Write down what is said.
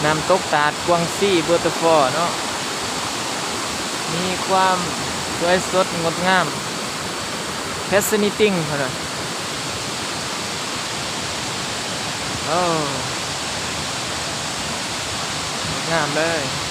ນ້ຳຕົກຕາດກວາງຊີ Waterfall ເນາະ ມີຄວາມສວຍສົດງົດງາມ Fascinating ເພິ່ນວ່າ. ໂອ້ ງົດງາມເລີຍ.